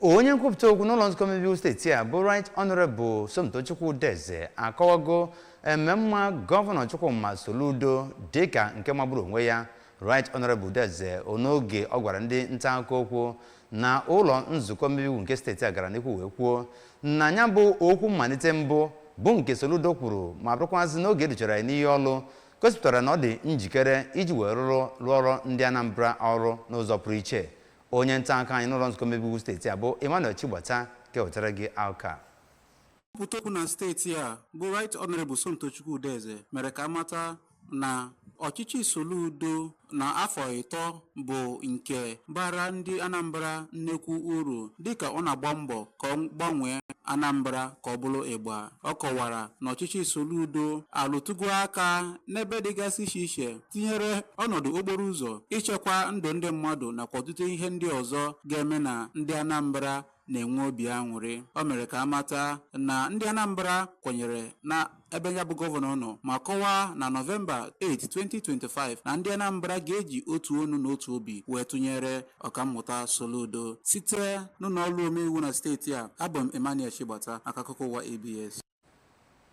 Onye nkwupụta okwu n'ụlọ nzukọ omebe iwu steeti a bụ Right Honorable Somtochukwu Udeze akọwago ememma Gọvanọ Chukwuma Soludo dịka nke magburu onwe ya. Right Honorable Udeze, n'oge ọ gwara ndị nta akụkọ okwu na ụlọ nzukọ omebe iwu nke steeti a, gara n'ihu wee kwuo na ya bụ okwu mmalite mbụ bụ nke Soludo kwuru ma bụrụkwazị n'oge educhara ya n'iyi ọlụ, gosipụtara na ọ dị njikere iji wee rụọrọ ndị Anambra ọrụ n'ụzọ pụrụ iche. Onye nta akụkọ anyị n'ụlọ nzukọ omebe iwu steeti a bụ Emmanuel Chigbata ga-ewetara gị akụkọ a. Nkwupụta okwu na steeti a bụ Right Honorable Somtochukwu Udeze mere ka amata na ọchịchị Soludo na afọ 3 bụ nke bara ndị Anambra nnekwu uru, dịka ọ na-agba mbọ ka ọ gbanwee Anambra ka ọ bụrụ ịgba. Ọ kọwara na ọchịchị Soludo alụtụgo aka n'ebe dịgasị iche iche, tinyere ọnọdụ okporo ụzọ, ichekwa ndụ ndị mmadụ nakwa ọtụtụ ihe ndị ọzọ ga-eme na ndị Anambra na-enwe obi aṅụrị. O mere ka amata na ndị Anambra kwenyere na ebe ya bụ gọvanọ nọ, ma kọwaa na Nọvemba 8, 2025 na ndị Anambra ga-eji otu onu na otu obi wee tụnyere Ọkammụta Soludo. Site n'ụlọ ọrụ omeiwu na steeti a, abụ m Emmanuel Chigbata maka akụkọ ụwa ABS.